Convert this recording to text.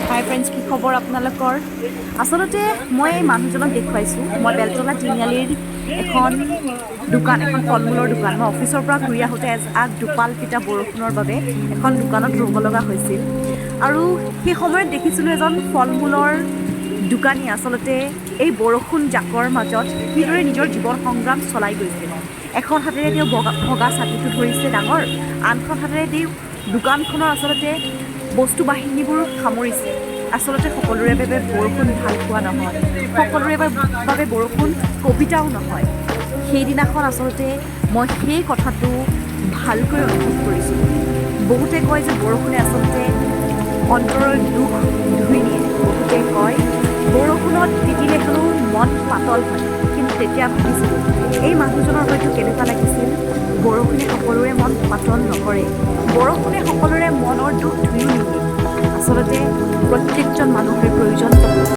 হাই friends, কি খবৰ আপোনালোকৰ? আচলতে মই এই মানুহজনক দেখুৱাইছোঁ। মই বেলতলা তিনিআলিৰ এখন দোকান, এখন ফল মূলৰ দোকান। মই অফিচৰ পৰা ঘূৰি আহোঁতে এজাক দোপাল পিটা বৰষুণৰ বাবে এখন দোকানত ৰ'ব লগা হৈছিল আৰু সেই সময়ত দেখিছিলোঁ এজন ফল মূলৰ দোকানী আচলতে এই বৰষুণ জাকৰ মাজত কিদৰে নিজৰ জীৱন সংগ্ৰাম চলাই গৈছিল। এখন হাতেৰে তেওঁ ভগা ছাতিটো ধৰিছে ডাঙৰ, আনখন হাতেৰে তেওঁ দোকানখনৰ আচলতে বস্তু বাহিনীবোৰ সামৰিছে। আচলতে সকলোৰে বাবে বৰষুণ ভাল পোৱা নহয়, সকলোৰে বাবে বৰষুণ কবিতাও নহয়। সেইদিনাখন আচলতে মই সেই কথাটো ভালকৈ অনুভৱ কৰিছিলোঁ। বহুতে কয় যে বৰষুণে আচলতে অন্তৰৰ দুখ ধুই নিয়ে। বহুতে কয় বৰষুণত তিতিলে হেনো মন পাতল হয়। কিন্তু তেতিয়া ভাবিছিলোঁ, এই মানুহজনৰ হয়তো কেনেকুৱা লাগিছিল। বৰষুণে সকলোৰে মন পাতল নকৰে, বৰষুণে সকলোৰে মনৰ দুখ ধুইও নিয়ে। আচলতে প্ৰত্যেকজন মানুহৰে প্ৰয়োজন